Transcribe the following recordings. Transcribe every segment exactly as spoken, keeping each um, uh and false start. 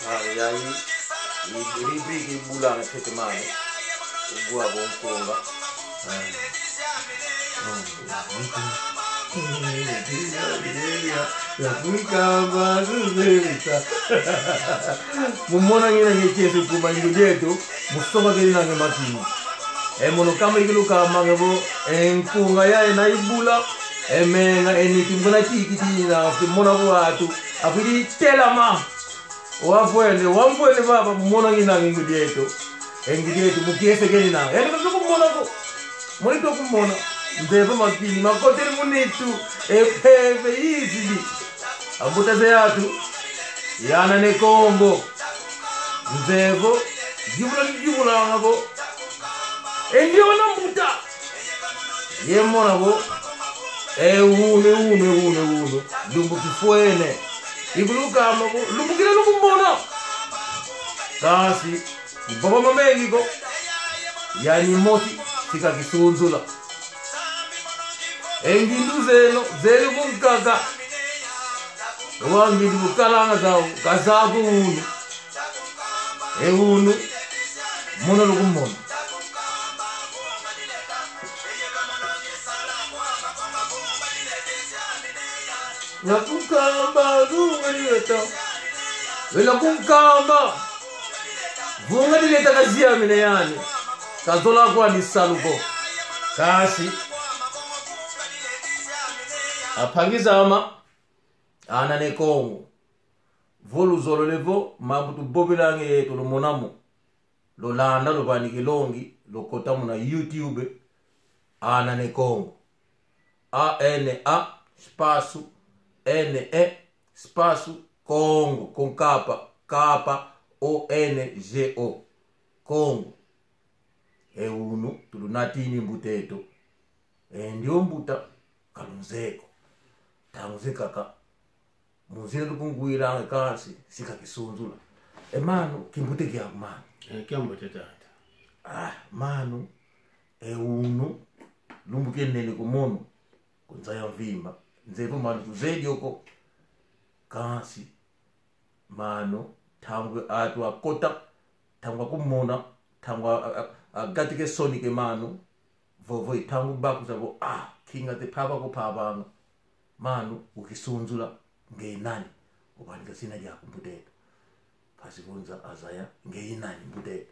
Ah, ya i, i rubrique ibula na tete mano. Ugwa bonkonga. Ah. Ya kunkamba zuzebisa. Mu mona ngina nge kiese kuma indu dieto, mu soba keli na nge makini. E mono kama ikilu kama nge vo, e nkunga ya ena ibula, e menga, e niti mbona tiki tina, fi mona vo atu, afidi telama. Wavwene, wavwene baba, mona ngina nge ngudi eto. E ngudi eto, mu kiese keli na. Ene kazo kumona ko. Moni to kumona. Nzeva makini, makotele mu nitu. E peve izidi. Ambuta ze atu. Yana ne Kongo. Nzevo. Jibula, jibula ngabo. E ndiona mbuta. Ye mona vo. E unu, e unu, e unu, e unu. Lumbu kifwene. Ikulu kama vo. Lumbu kina lumbu mona. Kansi. Baba mamengi ko. Yani mosi. Sika kisunzula. E ngindu zeno. Zeli kunkaka. Wa ngindu kukalanga zao. Kazaku unu. E unu, mono lukumona. Ya kunkamba, lunga dileta. Wela kunkamba. Vunga dileta kaziamine yani. Kazola kwani salu ko. Kansi. Ampangi zama. Ana ne Kongo. Vo luzolele vo, mambu tuvovelanga yeto lumona mo. Lulanda, luvana kilongi, lukota muna YouTube, Ana ne Kongo. A N A, espaço, N E, espaço, Kongo, com capa, capa, O N G O. Kongo. E unu, tulunatini mbuta eto. E ndio mbuta, kalunzeye ko. Ntangu ze kaka. Mu nzila lukungwilanga kansi, sika kisunzula. E mano, kimbuta kiaku mano. E, kiambote tata. Ah, mano, e unu, lumbu kianene ku mono, ku nza ya mvimba. Nzeye vo mano, tuzeye dio ko. Kansi, mano, ntangu atu akota, ntangu akumona, ntangu a, a, a, agatike soni ke mano, vovo i ntangu bakuza vo, ah, kinga te papa ko papa ano. Mano, ukisunzula, nge i nani? Uvanika zina diaku mbuta eto. Mpasi vo nza azaya, nge i nani mbuta eto?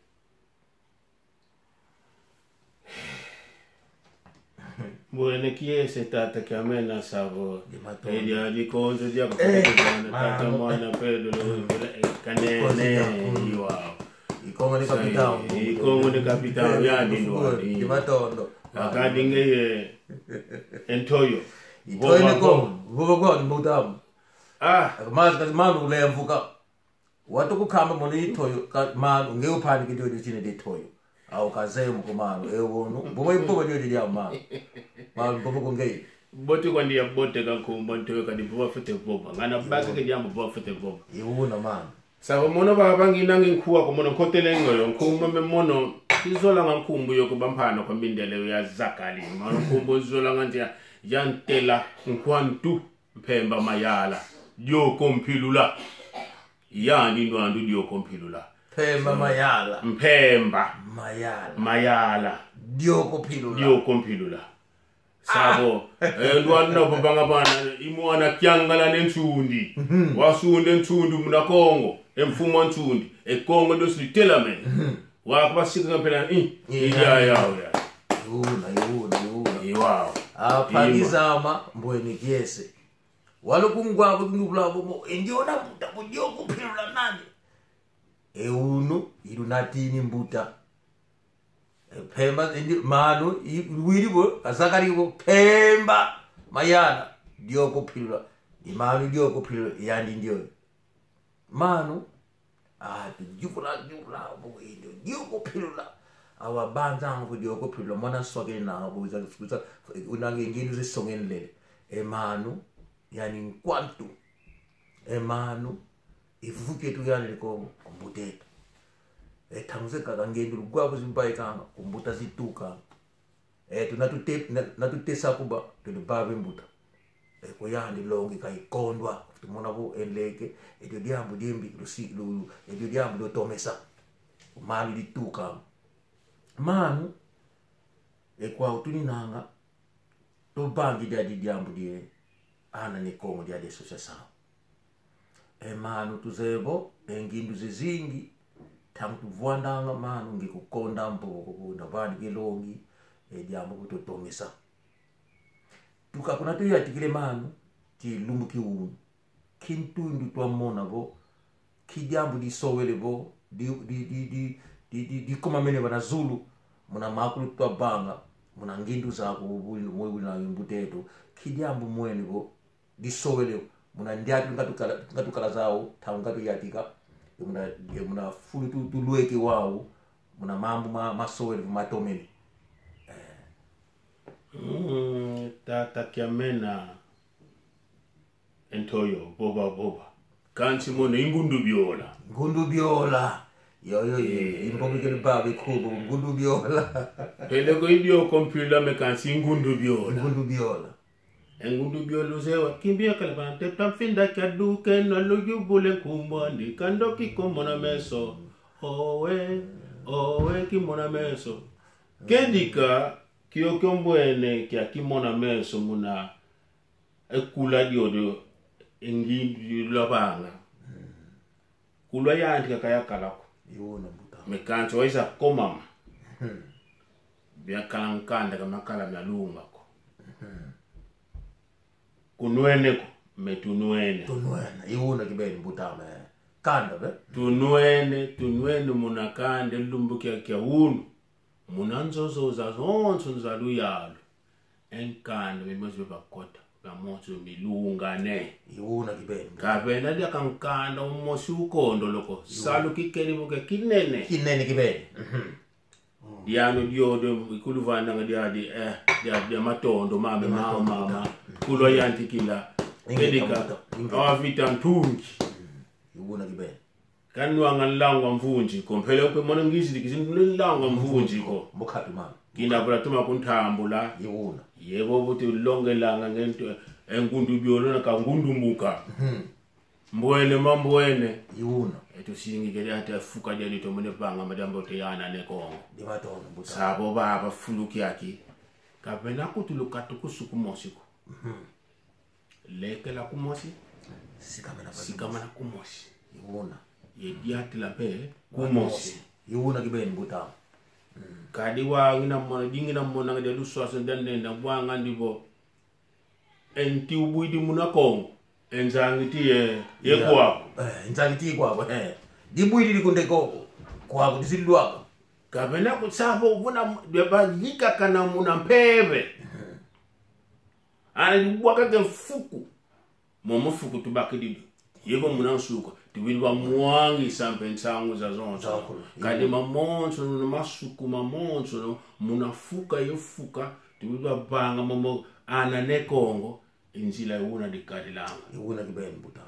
Mbwene kiese tata kiamena savo. Di matondo. Edia dikonzo dia Eh, kufuna tata mano. Mwana Pedro lo vela e kanene Dikonzo dia Kongo. Iwao. I Kongo ni Sai, capital. I Kongo ni capital, Eh, ya di ndwa, di. Di matondo. Akadi ngeye e ntoyo. I ntoyo ni Vova Kongo. Vova Kongo, mbuta. Ah. Mas, kas mano ulemvuka. Watu kukamba moni toyo, ka, mano, nge upani kidio di chine di toyo. Au kazemu ku mano, e wonu. Bobo ibobo dio di dia mano. Mano, bobo ko ngeye. Bote kwandi ya bote ka nkumbu a ntoyo kadi bobo fete vova. Ngana baki ke diambu bobo fete vova. I una mano. Savo mono baba nginanga nkuwa ko mono nkotele ngoyo. Nkumbu ame mono. Kizolanga nkumbu yo ko bampana kwa mindele ya zakali. Mano nkumbu nzolanga ntia ya ntela nkwantu. Mpemba Mayala, Dioko Mpilula. Yandi ndwandu Dioko Mpilula. Mpemba Mayala. Mpemba Mayala. Mayala. Dioko Mpilula. Dioko Mpilula. Savo, eh, ndwandu na vovanga vana, i mwana Kiangala ne Nsundi. Mhm. Wasunda e Nsundi muna Kongo, e mfumu a Nsundi, e Kongo diosi ditelame. Mhm. Wakubasika mpela, i, Eh, i ya, ya, ya, ya. Yuna, yuna, yuna. Iwao. Ampangi zama, mbwene kiese. Walo kungwa ko tungula ko mo, e ndiona mbuta, ko Dioko Mpilula nani? E unu, ilunatini mbuta. E Mpemba, e ndi, mano, i, wili bo, azakali bo, Mpemba Mayala, Dioko Mpilula. I mano Dioko Mpilula, yandi ndio. Mano, ah, tu jukula, jukula, bo, e ndio, Dioko Mpilula. Awa banza ngo Dioko Mpilula, mwana swake na, bo, za, za, unange ngindu ze songenlele. E mano, yani nkwantu. E mano, i vuvu kieto yani liko ku mbuta eto. E ntangu ze kaka ngindu lugwa ku zimbaikanga, ku mbuta zituka. E tuna tute-, na, na tutesa kuba, tulibave mbuta. E ko yandi longi ka ikondwa. Tumona vo e nleke, e dio diambu diambi, lusi-, lu-, lu-, e dio diambu diotomesa. Manu dituka. Manu, e kwau tuninanga, tuvangi diadi diambu die, Ana ne Kongo diadi associação. E manu tuzeye vo, e ngindu zazingi, ntangu tuvwandanga manu, nge kukonda mbo, kukunda vadi kilongi, e diambu kutotomesa. Tuka kuna tuyantikila e manu, ti lumbu ki unu. Ki ntundu twamona vo, ki diambu disowele vo, di, di, di, di, di, di, dikomamene vana zulu, muna makulu twavanga, muna ngindu zaku, bu-, bu-, bu-, na mbuta eto, ki diambu mwene vo, disowele, muna ndiatu nga tukala, nga tukala zau, ntangu nga tuyantika, e muna, e muna fulu tu, tulweke wau, muna mambu ma, masowele, matomene. Eh. Mm, tata Kiamena, e ntoyo, vova, vova. Kansi mono i ngundu viola. Ngundu viola. Yo, yo, yo. Eh. I mbongi kele vava e nkumbu, ngundu viola. Peleko i dio kompila me kansi i ngundu viola. Ngundu viola. E ngundu viola luzeye vo, kimbia kala vana ntete mfinda kia duke na luyuvula e nkumbu andi, ka ndoki kumona meso. Owe, owe kimona meso. Kedika, kiokio mbwene kia kimona meso muna e kula diodio, e ngindu lwavanga. Kulwa yantika ka yakala ko. I wuna mbuta. Me kansi wayiza komama. Hmm. Biakala nkanda ka makala mia lunga ko. Hmm. Kunwene ko, me tunwene. Tunwene, i wuna kibeni mbuta ame. Kanda ve? Tunwene, tunwene muna kanda e lumbu kia, kia unu. Muna nzo zozo zazonso za luyalu. E nkanda mimosi mpe vakota, mamonso milungane. I wuna kibeni. Ka vena diaka nkanda umosi ukondolo ko. I wuna. Salu kikeni vo ke kinene. Kinene kibeni. Mhm. Dianu diodio, i kuluvandanga diadi, eh, dia, dia matondo, mame, mama, mama. Dia matondo. Kulwa yantikila. Ingeta. Kedika, mbuta, ingeta. Awa vita ntungi. Mm. I wuna kibeni. Ka nwanga nlangu a mvunzi ko, mpeleko mpe mono ngizidi kizidi nlangu a mvunzi ko. Mukatu mama. Kina vula tuma kuntambula. I wuna. Ye vovo tulongelanga nge ntu, e ngundu viola na ka ngundu mbuka. Mhm. Mbwene ma mbwene. I wuna. E tusingi kele ata fuka diadi tomene vanga madiambu te ya Ana ne Kongo. Di matondo, mbuta. Sa vo vava fulu kiaki. Ka vena kutuluka tukusu kumosi ko. Mhm. Lekela kumosi. Sikamana kumosi. Sikamana kumosi. I wuna. Ye diatila mpe kumosi. Kumosi. I wuna kibeni mbuta. Mm. Kadi wa ngina mona, di ngina mona nga dia luswaswanu dia nenda, vwanga ndi vo. E nti ubwidi muna Kongo. E nzangi ti ye, ye kwaku. Eh, nzangi ti kwaku, eh. Dibwidi di kunde koko. Kwaku disilwaka. Ka vena kusa vo vuna, bia bayikakana muna mpeve. Mhm. Ana dibwaka ke mfuku. Momo mfuku tubakidi dio. Ye vo muna nsuka, tuvidi vamwangisa mpe nsangu zazonso. Nzakulu. Kadi mamonso, na masuku mamonso, muna fuka ye fuka, tuvidi vavanga momo Ana ne Kongo, e nzila i wuna dikadilanga. I wuna kibeni mbuta.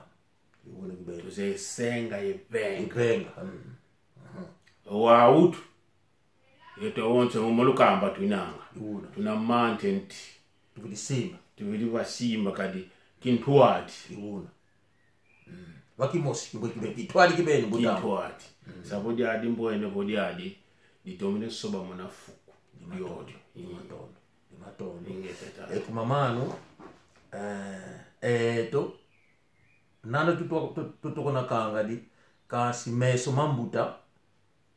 I wuna kibeni. Tuze senga ye venga. I venga, mm. Mhm. Wa utu. Yeto awonso mu lukamba twinanga. I wuna. Tuna mante nti. Tuvidi simba. Tuvidi vasimba kadi kintwadi. I wuna. Mm. Va kimosi, kimbo kibe-, kintwadi kibeni mbuta. Kintwadi. Mm. Sa vo diadi mbwene vo diadi, ditomene soba muna fuku. Di matondo. Diodio. Di matondo. Di matondo. Ingeta tata. E kuma manu, eh, eto, nana tuto-, tu-, tutokonakanga di, kansi meso ma mbuta,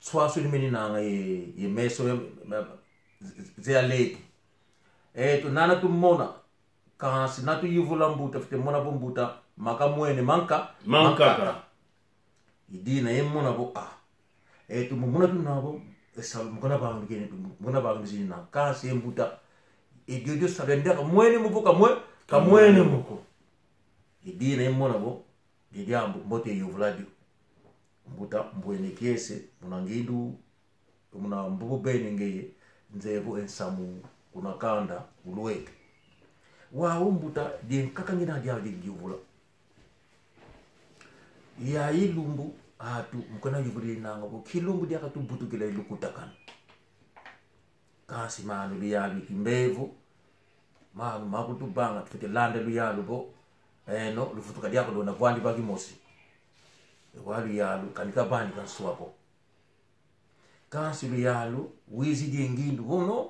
swaswani meninanga ye, ye meso ya, ma, ze aleke. Eto nana tumona, kansi na tuyuvula mbuta, fwete mona vo mbuta, maka mwene manka-, mankaka. Mankaka. I dina ye mona vo, ah. Eto mu mona tuna vo, e salu mu kana vanga bikene, mu kana vanga bizini na. Kansi e mbuta, e diodio salu ya ndiaka mwene mo vo ka mwe-, ka mwene mo ko. I dina ye mona vo, di diambu mbote yuvula dio. Mbuta, mbwene kiese, muna ngindu, muna mbubu beni ngeye, nzeye vo e nsamu kuna kanda ulweke. Wau mbuta, die nkaka ngina dia di yuvula. Ya i lumbu, atu, mu kana yuvulinanga vo, kilumbu diaka tuvutukila i lukutakanu. Kansi manu luyalu i kimbevo, manu makutuvanga, tufwete landa luyalu vo, Eno, luvutuka diaka luna vwandi va kimosi. E wau luyalu, kani ka vani ka nswa ko. Kansi luyalu, wizidi e ngindu, vo no,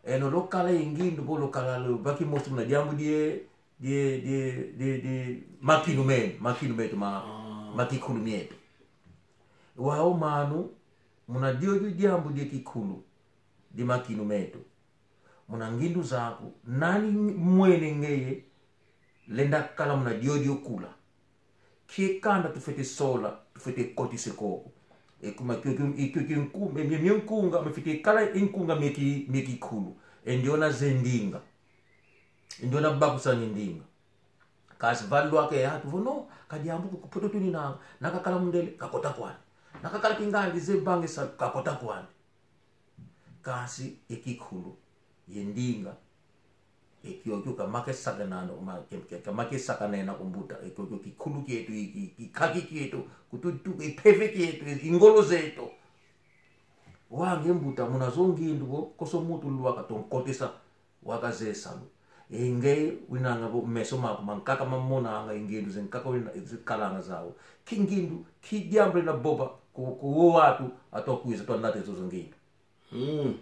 eno lwakala e ngindu, vo lwakala lu, va kimosi muna diambu die, die, die, die, die, makinu meno, makinu meto, ma, Ah. ma kikulu mieto. Wau manu, muna diodio diambu die kikulu, die makinu meto. Muna ngindu zaku, nani mwene ngeye, lenda kala muna diodio kula. Nkia e kanda tufwete sola, tufwete kotisa koko. E kuma kio, kio, kio, kio nku-, mie, mie, mie nkunga, mifwete kala e nkunga mie ki-, mie kikulu. E ndiona ze ndinga. E ndiona bakusanga e ndinga. Kansi va lwaka e atu vo no, ka diambu ko ku Mputu tunina, na kakala mundele, kakota kwandi. Na kakala kingandi ze vanga e salu, kakota kwandi. Kansi e kikulu, ye ndinga, e kiokio ka make sakanana, ma-, ke, ke, ka make sakanena ku mbuta, e kiokio kikulu kieto, i, i, i kaki kieto, kutu, tu, e mpeve kieto, i ngolo zeto. Wau nge mbuta, muna zo ngindu vo, konso muntu lwaka twa nkotesa, wau kazeye salu. E nge winanga vo meso maku mankaka mamonanga e ngindu zankaka wina zikalanga zau. Nki ngindu, nki diambu lenda vova ku, ku wo atu, atwa kwiza twa nata e zozo ngindu. Mm.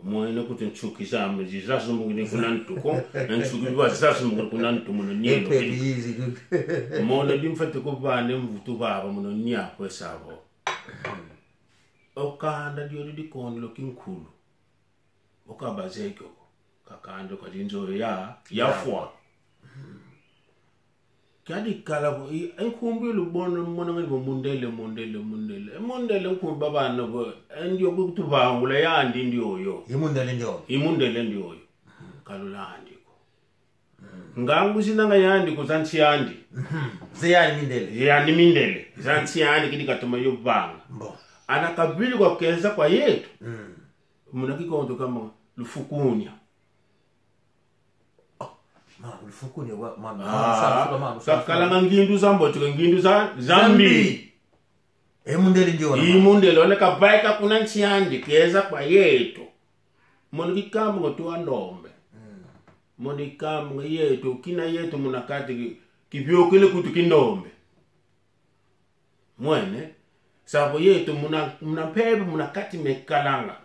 Mwene kuti nsuki zame zizazumukini kuna ntu ko, na nsuki vazazumukini kuna ntu muna nielo. Epe bizi du. Mona dimfwete kuvana e mvutu vava muna niaku e savo. O kanda diodio dikondelo kinkulu. O ka bazeye kio ko. Kakanda ka dinzo ya, ya fwa. Kadi kala vo, i, e nkumbu lubona, mona ngani vo mundele, mundele, mundele. E mundele nkumbu bavana vo, e ndio kutuvangula yandi ndioyo. I mundele ndioyo. I mundele ndioyo. Ka lulandi ko. Ngangu zinanga yandi ko za nsi andi. Mhm. Ze yandi mindele. Ze yandi mindele. Za nsi andi kidi katoma yo vanga. Mbo. Ana kavili kwa keza kwa yeto. Mm. Muna kikondelo kama lufukunia. Oh, ma, lufukunia wa, ma, ma, Ah, sa, sa, ma, sa, sa. Kakalanga ngindu za mbote, ngindu za, za mbi. Za mbi. E mundele ndiona, i ma. Mundele, ona kavaika kuna nsi andi, keza kwa yeto. Mona kikambo nga twa ndombe. Mm. Mona kikambo nga yeto, kina yeto muna kati ki-, kiviokele kutu kindombe. Mwene, savo yeto muna, muna mpeve, muna kati mekalanga.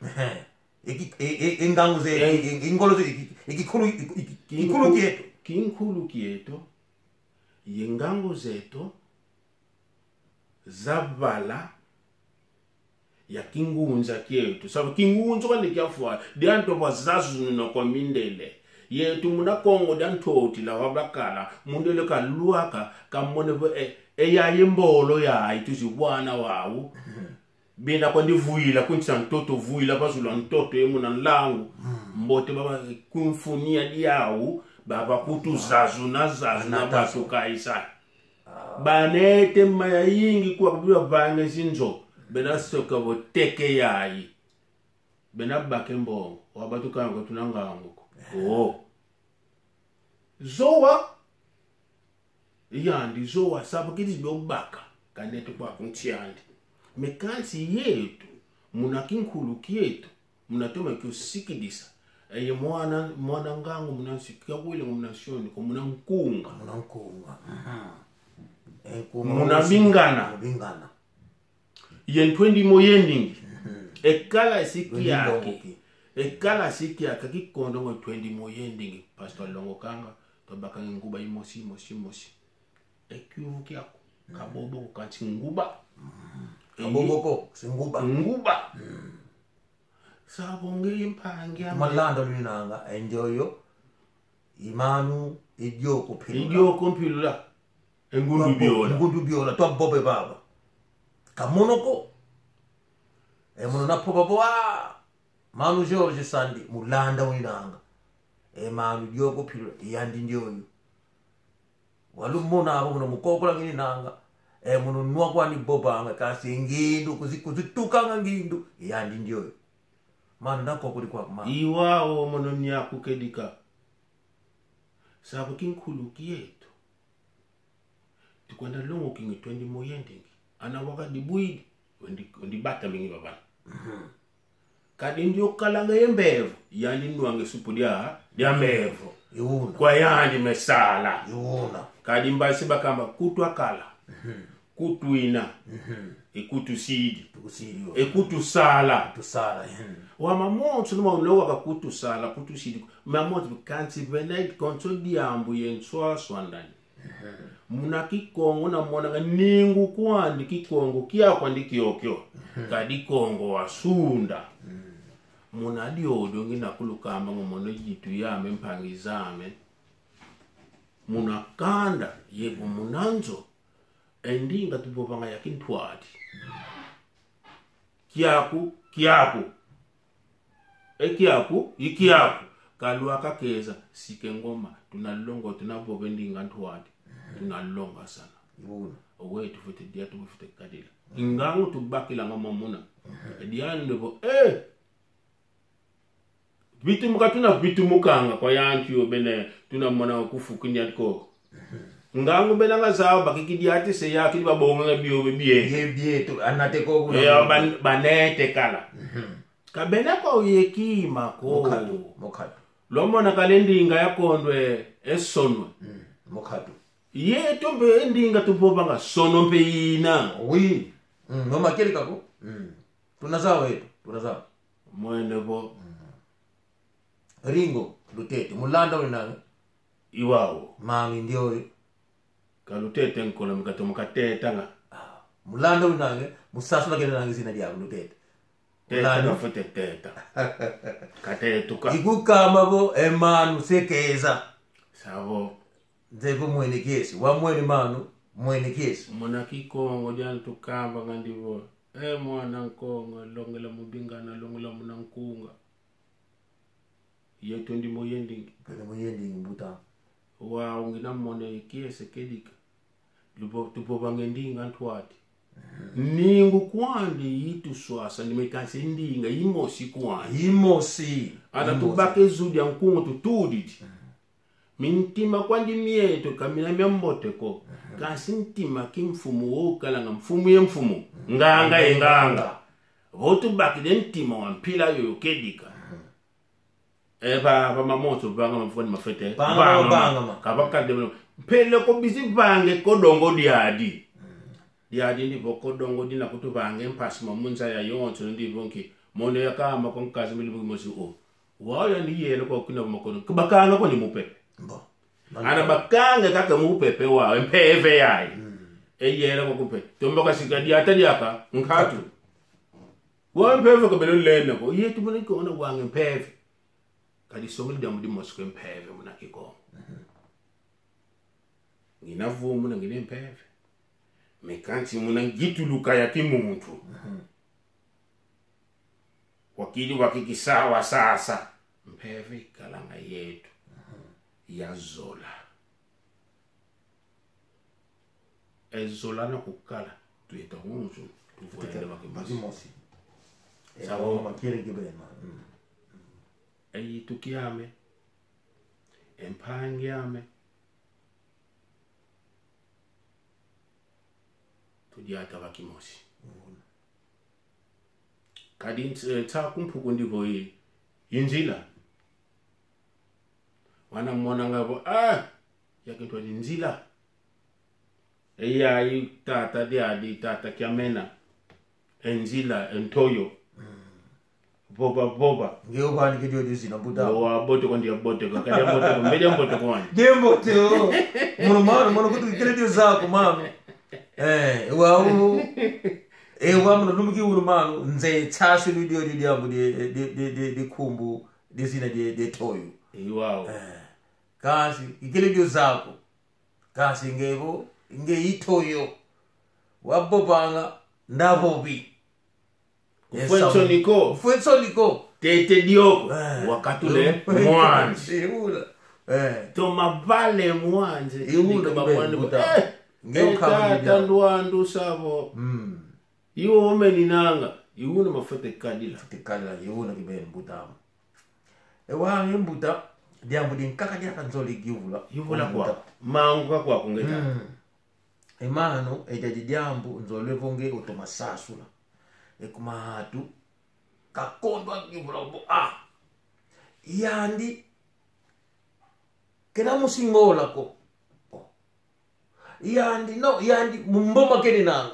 E ki-, e, e, e ngangu ze, e, e, e ngolo ze, e ki-, e kikulu, e ki-, e ki-, kikulu kieto. Kinkulu kieto. Ye ngangu zeto, zavala, ya kingunza kieto. Savo kingunza kwandi kia fwa, diantu vazazununa kwa mindele. Yeto muna Kongo dia Ntotila vavakala, mundele kalwaka, kamona vo, e, e yayi mbolo yayi, tuzi vwana wau. Benda kwandi vwila, ku nsi a ntoto vwila, vazula ntoto, ye muna nlangu. Mm. Mbote baba kumfunia diau, baba kutu zazuna, zazuna, anata. Basukaisa. Banete mayingi kwa kubila vanga zinzo. Bena soka vo teke yayi. Bena bake mbongo. Wa batu kanga tuna ngangu ko. Oh. Zowa. Yandi zowa savo kidi bio baka. Kanete kwa ku nsi andi. Mais kansi yeto. Muna kinkulu kieto. Muna toma kio sikidisa. Eye mwana, mwana ngangu muna nsi, kia kwile muna nsioni, ko muna nkunga. Muna nkunga. Mhm. E nkunga muna muna bingana. Muna bingana. Ye ntwendi mo ye ndingi. Mhm. E kala si kiaki. Ndongoki. E kala si kiaki kikondelo ngo ntwendi mo ye ndingi. Pasteur Longokanga, tobaka nguba imosi, imosi, imosi. E kiuvu kiaku. Kabobo ko kansi nguba. Mhm. E kabobo ko, si nguba. Nguba. Mhm. Savo nge mpangi ame. Malanda luinanga, e ndioyo. I manu, i dioko mpilula. I dioko mpilula. E ngundu biola. Ngundu biola, twa vova vava. Ka mono ko. E mono na vova vo, ah, manu George Sandi, mu landa winanga. E manu dioko mpilula, yandi ndioyo. Walumona avo mono mu kokola ngininanga. E mono nwa kwani vovanga, kansi ngindu, kuzi-, kuzitukanga ngindu, yandi ndioyo. Manu na kokoli kwa kuma. I wau mono niaku kedika. Savo kinkulu kieto. Tukwenda longoka nge ntwendi mo ye ndingi. Ana waka dibwidi, wendi, wendi bata mingi vavana. Mhm. Kadi ndio kalanga ye mbevo, yandi nwanga e supu dia, dia mbevo. I wuna. Kwa yandi mesala. I wuna. Kadi mbazi bakamba: kutwakala, kutwina, e kutusidi, Tukusidi yo. E kutusala. Tusala. Mhm. Wau mawonso numa ulowa ka kutusala, kutusidi. Mawonso kansi bena konso diambu ye nswaswandani. Muna Kikongo na mona nga ningu kwandi Kikongo, kia kwandi kiokio. Kadi Kongo wasunda. Muna diodio ngina kulukamba ngo mono yitu yame mpangi zame. Muna kanda, yeko muna nzo. E ndinga tuvovanga ya kintwadi. Kiaku, kiaku. E kiaku, i kiaku. Kalwaka keza, sika e ngoma, tuna longo, tuna vova e ndinga ntwadi. Tuna longa sana. Ibuna. Owe tufwete dia, tufwete kadila. Ngangu tubakila nga mamuna. E diandi vo, eh! Vitumuka tuna vitumukanga kwa yantu yo bena, tuna mona kufukinya ko. Ngangu bena nga zau bakikidi ati se yakidi babonga nga bio bie. Ye bie tu anate ko kuna. Ya ban-, banete kala. Ka bena ko ye kima ko. Mokatu, mokatu. Lwamona kala e ndinga ya kondwa e sonwa. Mm, mokatu. Yeto mpe e ndinga tuvovanga sonwa mpe ina. Oui. Mm, no makieleka ko. Mm. Tuna zau yeto, tuna zau. Mwene vo. Ringo, lutete, mu landa winanga. I wau. Mami ndioyo. Ka lutete nkola mi katomo katetanga. Mu landa winanga, mu sasula kele nanga zina diaku lutete. Teta Landa. Kafwete teta. Katetuka. I kukamba vo, e manu se keza. Savo. Nze vo mwene kiese, wau mwene manu, mwene kiese. Muna Kikongo diandi tukamba nga ndi vo: e mwana Nkongo, longela mu bingana, longela muna nkunga. Yeto ndimo ye ndingi. Kele mu ye ndingi mbuta. Wau ngina mona e kiese kedika. Luvo-, tuvovanga e ndinga ntwadi. Ningu kwandi yituswasa, ni me kansi e ndinga imosi kwandi. Imosi. Ana Imosi. tubaka e zu dia nkunga tutudidi. Mintima kwandi mieto ka mina mia mbote ko. Kansi ntima kimfumu wo kalanga mfumu ye mfumu. Nganga ye nganga. Vo tubakidi e ntima wa mpila yoyo kedika. E va, va mamonso vanga mafoni mafete. Vanga ma, vanga ma. Ka bakadi ma. Mpeleko bizi vanga e kodongo diadi. Diadi ndi vo kodongo dina kutuvanga e mpasi ma mu nza yayonso ndi vo nki. Mono yakamba kwa nkazi mili mosi o. Wau yandi yele kwa kuna makono. Bakanga kwa ni mupepe. Mbo. Ana bakanga kaka mupepe wau, e mpeve yayi. E yele kwa kupe. Tomba kasika diata diaka, nkatu. Wau mpeve ka beno lenda ko. Yeto muna Kikongo na wanga mpeve. Kadi songa diambu dimosi ko, e mpeve muna Kikongo. Ngina vumu na ngina mpeve. Me kansi muna ngituluka ya kimuntu. Wakidi wakikisa wasasa. Mpeve ikalanga yeto. Ya zola. E zola na kukala. Tuyeta wunzu. Tuvwende bakimosi. Bakimosi. Savo. E makieleka bena. Mm. E yitu kiame. E mpangi ame. Tudiata bakimosi. Kadi ns-, eh, nsa kumpuku ndi vo i, i nzila. Wana monanga vo, ah, ya kintwadi nzila. E yayi tata diadi, tata Kiamena. E nzila, e ntoyo. Vova, vova. Nge uvani ke dio dizina mbuta. Wa bote ko, ndia bote ko, ka dia bote ko, mbe dia bote ko wani. Dia bote o. Mono mano, mono kutu kele dio zaku mano. Eh, wau. E wau mono lumbu kiwunu mano. Nze tasi lu dio di diambu di, di, di, di, di nkumbu, dizina di, di ntoyo. I wau. Eh, kansi, kikele dio zaku. Kansi nge vo, nge i ntoyo. Wavovanga, nda vovi. Kufwe nsoni ko. Kufwe nsoni ko. Tete dioko. Eh. Wakatule mwanzi. Iwula. Eh. Toma vale mwanzi. Iwula Ndika ba kibeni mwanzi. Mbuta. Eh. Nge Eh, ukabili tata diambu. Ndwandu savo. Mm. Iwo omeninanga. Iwuna mafwete kadila. Tikala, iwuna kibeni Mbuta ame. E wau nge mbuta, diambu dinkaka diaka nzolele yuvula. Yuvula Mbuta. Kwa. Mangu ka kwa kungeta. Mm. E mano, e diadi diambu, nzolele vo nge otoma sasula. E kuma atu, kakondwa yuvula vo, ah. Yandi, kena musi Ngola ko. Bon. Yandi, no, yandi mu Mboma keninanga.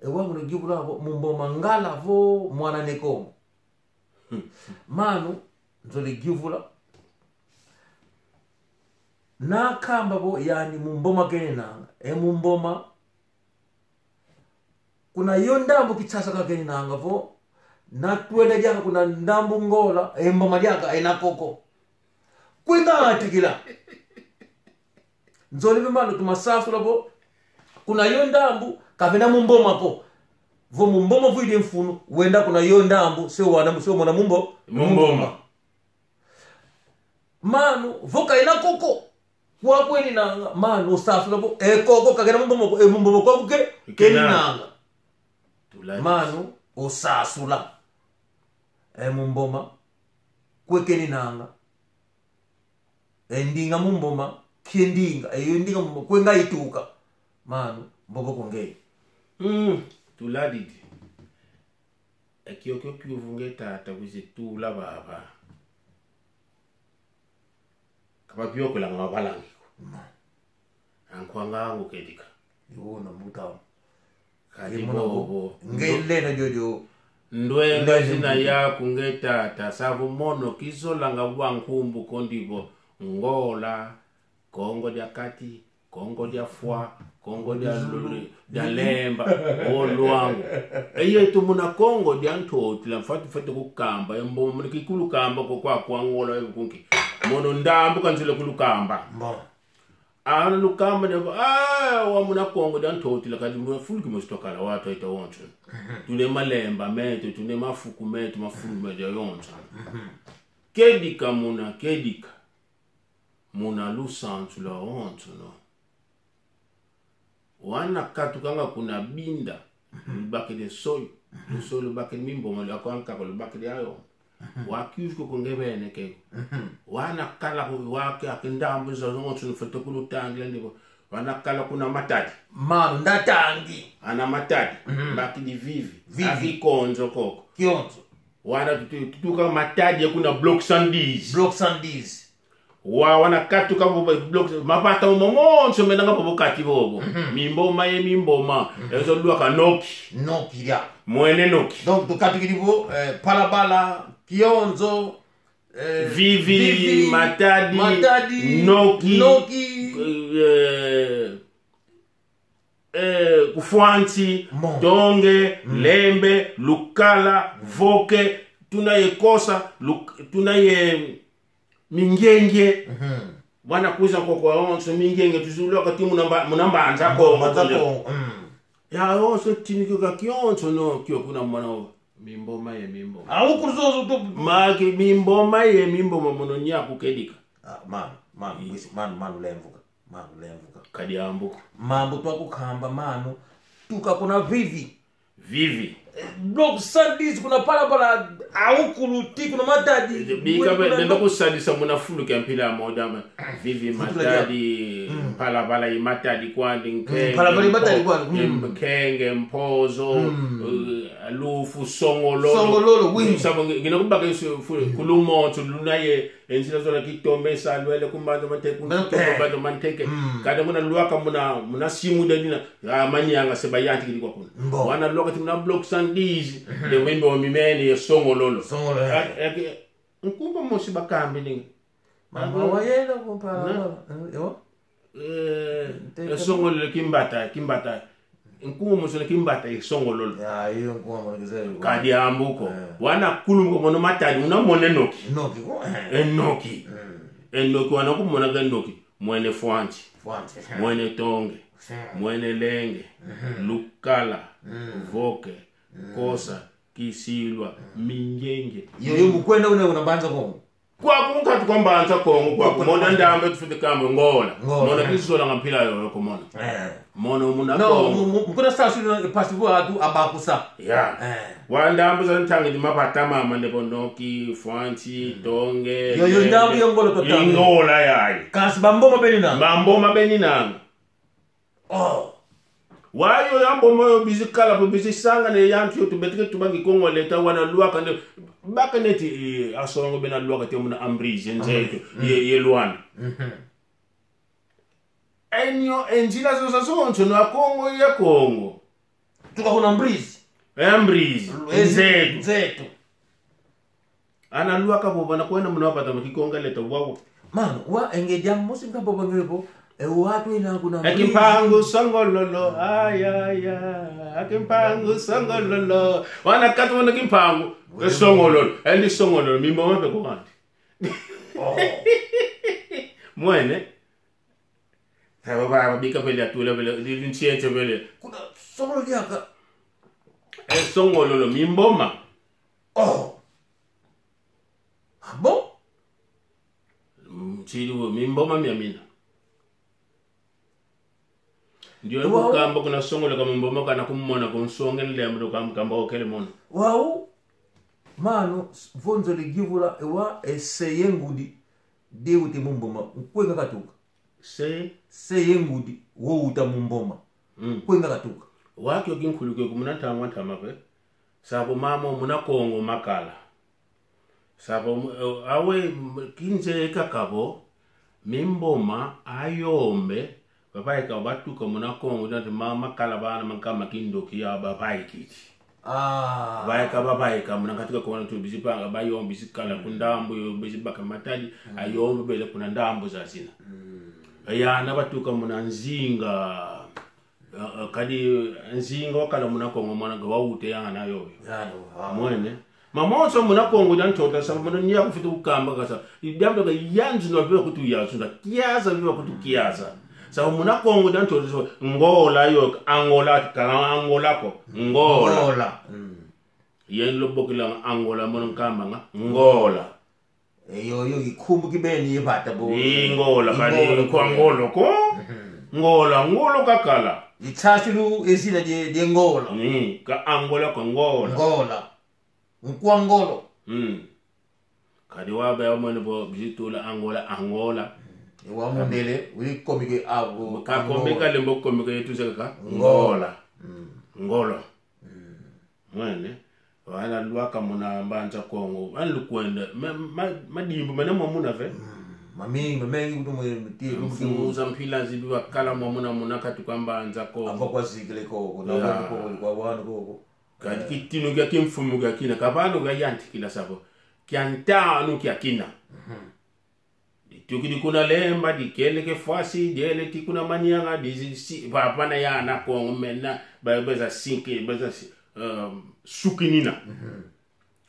E wau mu yuvula vo mu Mboma Ngala vo mwana Ne Kongo. Mano, nzolele yuvula. Na kamba vo yandi mu Mboma keninanga. E mu Mboma. Kuna yo ndambu Kinshasa ka keninanga vo. Na twenda diaka kuna ndambu Ngola, e Mboma diaka, e na koko. Kwenda atikila. Nzolele ve mano tuma sasula vo. Kuna yo ndambu, ka vena mu Mboma ko. Vo mu Mboma vwidi mfunu, wenda kuna yo ndambu, se wana, se mona mu Mbo-, mu Mboma. Mano, vo ka ena koko. Kwa kweninanga, mano, osasula vo, e koko ka kena mu Mboma ko, e mu Mboma kwa kuke, keninanga. Mano, osasula. E mu Mboma, kwe keninanga. E ndinga mu Mboma, kie ndinga, e yo ndinga mu Mboma, kwe nga ituka. Mano, mbobo ko nge. Mm, tuladidi. E kiokio kiuvu nge tata wizi tula baba. Ka baviokolanga mabalangiko. Ma. Ankwanga angu kedika. Yo na muta. Kadi ye mona bobo. Nge lenda jojo. Ndwenga lenda zina mbuti. Yaku nge tata. Savu mono kizolanga wa nkumbu kondi vo. Ngola. Kongo dia Kati. Kongo dia Fwa, Kongo dia Lulu, dia Lemba, o Luangu. E yeto muna Kongo dia Ntotila, mfwete, mfwete kukamba, e mbo muna kikulukamba ko kwa, kwa Ngola, e kunki. Mono ndambu kanzule kulukamba. Mbo. Ana lukamba ne, ah, wa muna Kongo dia Ntotila, kadi muna fulu kimosi twakala, watu aita wonso. Mhm. Tuna malemba meto, tuna mafuku meto, mafulu meto yonso. Mhm. Kedika muna, kedika. Muna lusansu lwawonsono. Wana katukanga kuna Binda, mhm, lubakidi soyo, mhm, lusoyo lubakidi mimboma, lwakwa nkaka lubakidi ayo. Mhm. Wa kiuvu ko nge bene ke. Mhm. Wana kala ko, wa ke akindambu zazonsono fete kulutangila ndiko. Wana kala kuna Matadi. Mano, nda tangi. Ana Matadi, mhm, bakidi Vivi. Vivi. Aki Kionzo koko. Kionzo. Wana tutu-, tutuka Matadi ya kuna Bloc cent dix. Bloc cent dix. Wa-, wana katuka bu-, bu-, bloc, mavata momo monso menanga bobo kati bobo. Mhm. Mimboma ye mimboma. Mhm. Ezo lwaka Noki. Noki, ya. Mwene Noki. Donc, tukatukidi vo, eh, Palabala, Kionzo, eh, Vivi, Vivi, Matadi, Matadi, Noki, Noki. Eh, eh, Kufwanti, Mo. Tonge, mm, Lembe, Lukala, Voke, tuna ye Kosa, Luk-, tuna ye Mingenge. Mhm. Wana kwiza koko wawonso Mingenge, tuzulwa kati muna mba-, muna Mbanza Kongo. Mbanza Kongo, mm. Yawonso tini kio ka kionsono kio kuna mwana wa. Mimboma ye mimboma. Ah, ukuru zozo tu. Maki mimboma ye mimboma mono nyaku kedika. Ah, mano, mano, i- bwisi, mano, mano lemvuka. Mano, lemvuka. Kadi ambuko. Mambu twakukamba, mano. Tuka kuna Vivi. Vivi. Eh, Bloc cent dix kuna Palabala, awukulu ti kuna Matadi. Bika be, kuna benda no- kusadisa muna fulu kia mpila moda ma. Vivi, Matadi, mm, Palabala i Matadi kwandi, mm, Nkenge, Palabala i Matadi Mpo-, kwandi, mm, Nkenge, Mpozo, mm, eh, Lufu, Songololo. Songololo, oui. Sabo ngi-, ngina kubaka isu fu-, mm, kulumonso luna ye, e nzila zola kitombe sa lwele ku Mbanza Manteke, ku Mbanza Manteke. Mbanza Manteke. Mm. Kadi muna lwaka muna, muna simu de dina, ah, Manianga se bayantikidi kwa kuna. Mbo. Wana lwaka ti muna Bloc cent dix, mhm, de wembe wa mimene ye Songololo. Songololo. Ah, eh, ke, nkumbu mosi bakambi ni. Mama, mama wa yela kumpala. Na- mama. Eh, yo? Eh, Ntete. E Songololo Kimbata, Kimbata. Nkumbu mosi na Kimbata e Songololo. Ya, iyo nkumbu mosi kizeli. Kadi ambuko. Eh. Wana kulumuka mono Matadi, una mona Noki. Noki ko, eh. E Noki. Mm. E Noki wana kumona ke Noki. Mwene Fwanti. Fwanti. Mwene Tonge. Mm. Mwene Lenge. Mhm. Lukala. Mm. Voke. Mm. Kosa. Kisilwa. Mm. Mingenge. Yo, yo, mu kwenda una, una Mbanza Kongo. Kwaku nkatu kwa Mbanza Kongo, kwaku. Kwaku mona Mbanza. Ndambu tufwete kamba Ngola. Ngola. Mona kizolanga mpila yoyo ko mona. Eh. Mona muna Kongo. No, mu-, mu-, mukuna sa sulu pasi vo atu abakusa. Ya. Eh. Wa ndambu za ntangidi mavata mama ne bonoki, Fwanti, mm, Tonge, yo, yo, Lembe, ndambu ya Ngola totanga. Ngola yayi. Kansi bamboma beninanga. Bamboma beninanga. Oh. Wa yo ya mboma yo bizi kala po bizi sangana ye yantu yo tubeteke tubangi Kongo leta wana lwaka ne. Baka neti, eh, asongo bena lwaka te muna Ambroise, nze Ambroise. Mm. Ye, ye Luanda. Mhm. Enyo, e nzila zozo zonso na Kongo ya Kongo. Tuka kuna Mbrizi. E Mbrizi. Ezi-, nzeto. Nzeto. Ana lwaka vo bana kwenda muna bata mu Kikongo leta wawa. Mano, wa e nge diambu mosi nka vo ba nge vo, e watu ina kuna E Mbrizi. Kimpangu songololo, ay, ay, ay. E Kimpangu songololo. Wana katu wana Kimpangu. E songololo. E ndi songololo. Mimboma mpe kwandi. Oh. Mwene. Saba ba, ba bika vele atula vele, di, di nsiense vele. Kuna songolo diaka. E songololo, mimboma. Oh. Ah bon? Mm, nsidi wo, mimboma mia mina. Ndio. Wow. Kukamba kuna songolo ka mimboma kana kumona kunsonge nlembo do kam-, kamba okele mono. Wow. Mano, s-, vonzo le givula, ewa, e se ye ngudi, de ute mu mboma, nkwe nga katuka. Se? Se ye ngudi, wo uta mu mboma. Mm. Nkwe nga katuka. Wakio kinkulu kio ku muna ntangwa ntama pe. Sabo mamo muna Kongo makala. Sabo mu-, eh, awe m-, kinze kaka vo, mimboma, ayombe, bavaika batuka muna Kongo, dante ma-, makala bana mankama kindoki ya bavaikiti. Ah. Vaika, bavaika, muna katika kona tu bizi panga, bayombe, bizi kala ku ndambu, yo, bizi baka matadi, mm, ayombe bele kuna ndambu zazina. Mm. Yana batuka muna Nzinga, eh, eh, kadi Nzinga wakala muna Kongo, mwana ga wawute yana yoyo. Yana, ah. Mwene. Mamonso muna Kongo dia Ntotila, saba muna nia kufita kukamba kasa. Idiambe ka yanzu na veva kutu yanzu, na kiaza veva kutu kiaza. Saba muna Kongo dia Ntotila, saba Ngola yo, Angola, ka Angola ko. Ngola. Ngola. Mm. Yen lo bokila Angola, mono nkamba nga Ngola. E yo, yo, ikumbu kibeni ye bata bo. I Ngola, kani Ngola kwa ko. Ngolo ko. Mhm. Ngola, ngolo kakala. Itasilu ezina die, die Ngola. Ni, ka Angola kwa Ngola. Ngola. Nkwa ngolo. Mm. Kadi wa ba ya mwene vo bizitula Angola, Angola. Mm. Ewa mundele, uli komike avo. Ka Angola. Komika lembo komika yetu zeka. Ngola. Ngola. Mm. Ngolo. Mm. Mwene, wana lwaka muna Mbanza Kongo, wana lukwenda, ma, ma, madimbu mena mwa muna ve? Mm. Mami, mamengi kutu mwe mtie, mfumu za mpila zibi wakala mwa muna muna kati kwa Mbanza Kongo. Ava kwa zikile koko, na, ya, wanu koko, kwa wanu koko. Kadi, eh, kitinu kia kimfumu kia kina, ka vanu vayantikila savo. Kia ntanu kia kina. Mhm. Ditukidi kuna Lemba, dikeleke fwasi, dieleti kuna Manianga, di zi-, si, va-, vana ya na Kongo, mena, ba-, beza sinke, beza si-, um, sukinina. Mhm.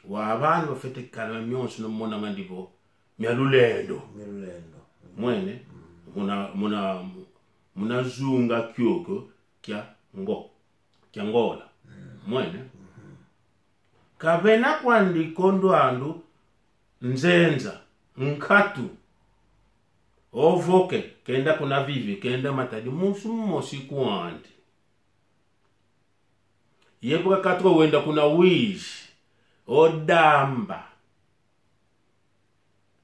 Wa vana bafwete kala mionso na mona nga ndi vo mia lulendo. Mia lulendo. Mwene, mm, muna, muna, muna zunga kiokio kia Ngo-, kia Ngola. Mm. Mwene. Mhm. Kavena kwandi ko ndwandu nzenza, nkatu. Ovoke, kenda kuna Vivi, kenda Matadi, musu mosi kwandi. Ye bu kakatuka wenda kuna Uíge, o Damba.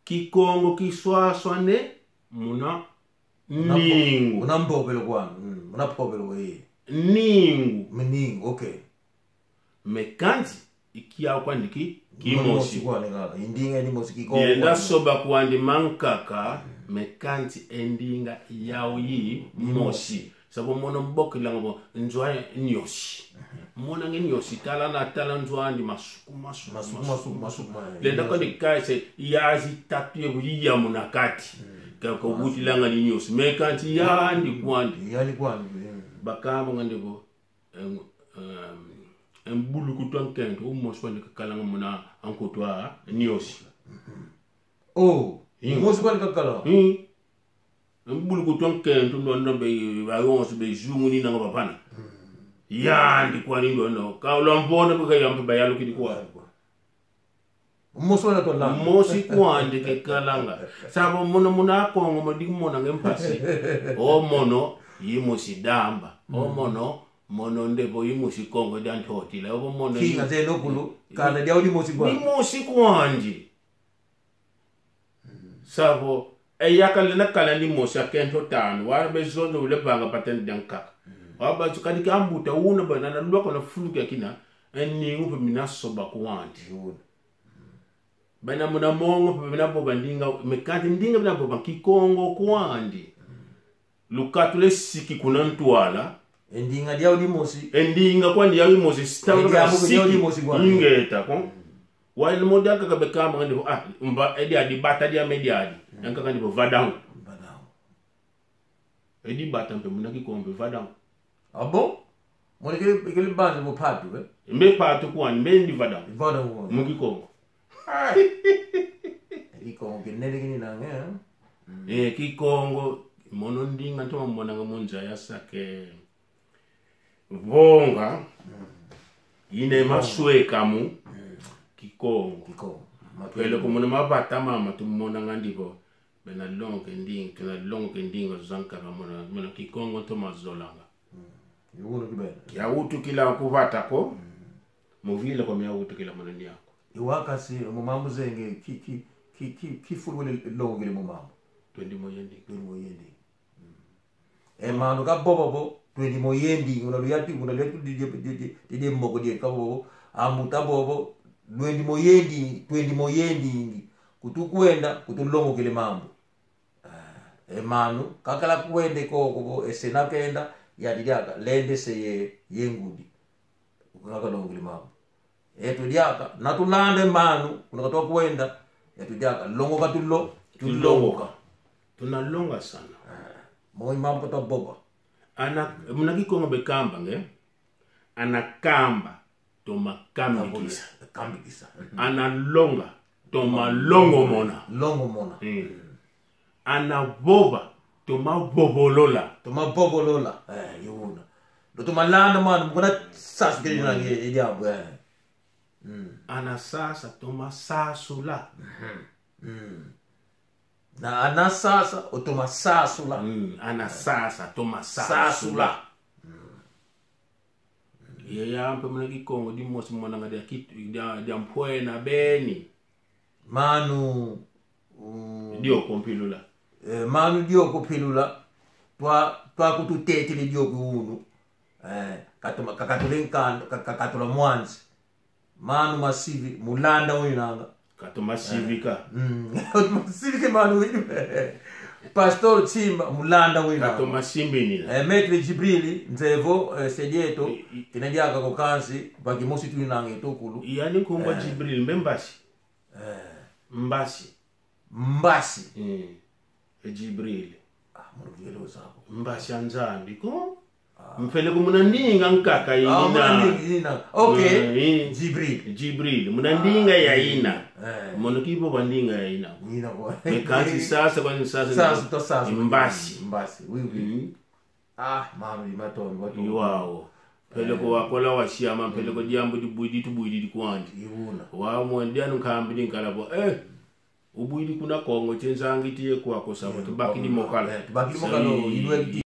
Kikongo kiswaswane muna mpo-, Ningu. Muna mpovelo kwani. Mm, muna mpovelo, eh. Ningu. Mu Ningu, okay. Mais kansi, i kiau kwandi ki-, kimosi. Mosi kwani kaka. I ndinga ni mosi, Kikongo. Yenda kwani. Soba kwandi mankaka, mm, mais kansi e ndinga yau i mosi. Mosi. Sabo mono mbokilanga vo nzo a nyosi. Monanga nyosi, tala na tala nzo andi masuku, masuku, masuku, masuku, masuku, masuku. Lenda nyosi. Kwandi kaise, yazi tatu ye bu yiya muna kati. Mm. Ka, ka wutilanga ni nyosi. Mais kansi yandi kwandi. Yandi kwandi, mm. Bakamba nga ndi vo, em, em, e mbulukutu a nkento, umosi kwandi kakalanga muna a nkutu a nyosi. Mhm. Oh, inga. Umosi kwandi kakala. Mm. Mbulukutu a nkento, ndo, ndo be, bayonso be zungu ni nanga bavana. Mm. Yandi kwani ndo, ndo. Ka ulamvona bika yampe bayalukidi kwa. Mosi wana tola. Mosi kwandi kekalanga. Sabo mono muna Kongo modi monanga mpasi. O mono, i mosi Damba. O, mm, mono, mono nde vo i mosi Kongo dia Ntotila. O mono, kinga i-, zeno kulu, kanda diau ni mosi kwandi. Ni mosi kwandi. Savo, e yakala na kala ni mosi a kento tanu, wala be zonza ule vanga patene dia nkaka. Mm. Waba zukadi kia mbuta una ba na, na lwaka na fulu kia kina, e Ningu mpe mina soba kwandi. Yuna. Bena muna Mongo mpe mina vova ndinga, mais kansi ndinga mina vova Kikongo kwandi. Mm. Lukatu lwasiki kuna ntwala. E ndinga diau dimosi. E ndinga kwandi yau dimosi, sitanga. E diambu diau dimosi kwandi. Ingeta ko. Wau mosi diaka ka bekamba ngandi vo, ah, mba, e diadi bata diame diadi. Mm. Yankaka ngandi vo vadão. Vadão. E dibata mpe muna Kikongo mpe vadão. Ah bon? Mono kele, kele banzi vo pato, eh? Mbe pato kwandi, mbe ndi vadão. Vadão kwandi. Mu Kikongo. Ah. Kikongo kinene kininanga, eh? Mm. Eh, Kikongo, mono ndinga ntoma monanga mu nza ya sake. Vonga. Mm. Ine. Vonga. Masweka mu. Mm. Kikongo. Kikongo. Mapele. Peleko muna mavata mama tumonanga ndi vo. Bena longoka e ndinga, tuna longoka e ndinga zankaka muna, muna Kikongo ntoma zolanga. Mm. Yawutukila. Yawutukila ku vata ko. Mm. Mu vila ko me yawutukila muna niaku. I wau kansi, mu mambu zenge, ki, ki, ki, ki, ki fulu wele longokele mu mambu. Twendi moyendingi. Twendi moyendingi. Mm. E mano kavova vo, twendi moyendingi, una luyati, una luyati di, di, di, di, di, di mboko di kavova vo, ambuta vova vo, lwendi moyendingi, twendi moyendingi. Kutu kwenda, kutu longokele mambu. Ah, e mano, kakala kwenda koko vo, e se na kenda, yadi diaka, lenda se ye, ye ngudi. Kuna kalongokele mambu. Yeto diaka, na tulanda e mano, kuna katwa kwenda, yeto diaka, longoka tulo-, tulongoka. Tulongoka. Tuna longasana. Ah, mo i mambu katwa vova. Ana, muna Kikongo bekamba nge, ana kamba, toma kambikisa. Kambikisa. Ana longa, toma longomona. Longomona. Mm. Ana vova, toma vovolola. Toma vovolola. Eh, i wuna. Ndo toma landa mano, mukuna sasa kele na nge, e diambu, eh. Mm. Ana sasa, toma sasula. Mhm. Mm. Na ana sasa, o toma sasula. Mm, ana sasa, toma sasula. Sasula. Mm. Yaya mpe muna Kikongo dimosi monanga dia kit-, dia, dia mpwena beni. Mano, mm, dioko mpilula. Eh, mano dioko mpilula. Twa, twa kututetele dioko wunu. Eh, katoma, ka-, katule nkando, ka-, ka-, katula mwanzi. Mano Masivi, mu landa winanga. Katoma sivika. Eh. Mm. Katoma sivika mano winu. Pastor Chimba, mu landa winanga. Katoma simbinina. Eh, Maître Djibril, nzevo, eh, se dieto, i-, i-, kina diaka ko kansi, va kimosi twinanga e tukulu. Yani nkumbu a, eh, Djibril, mbe mbasi. Eh. Mbasi. Mbasi. Mm. E Djibril. Ah, mu luvelo zako. Mbasi a Nzambi ko. Ah. Mpeleko muna ndinga nkaka. Ah, yina. Muna ndinga yina. Ok. Eh, eh. Djibril. Djibril. Muna ndinga ya yina. Eh. Mono kivova ndinga ya yina. Yina ko. E kansi sasa, kwa sasa. Sasa, to sasa. Mbasi. Mbasi. Oui, oui. Mm. Ah, mama, i matondo, matondo. I wau. Peleko, eh, wakola wasiama, peleko, mm, diambu dibwidi, tubwidi kwandi. I wuna. Wau mwe dianu nkambi di nkala vo, eh, ubwidi kuna Kongo, tie nzangi tie kwaku sa vo, eh, tubakidi mo kala. Eh, tubakidi mo kala, sa i-, i lweki.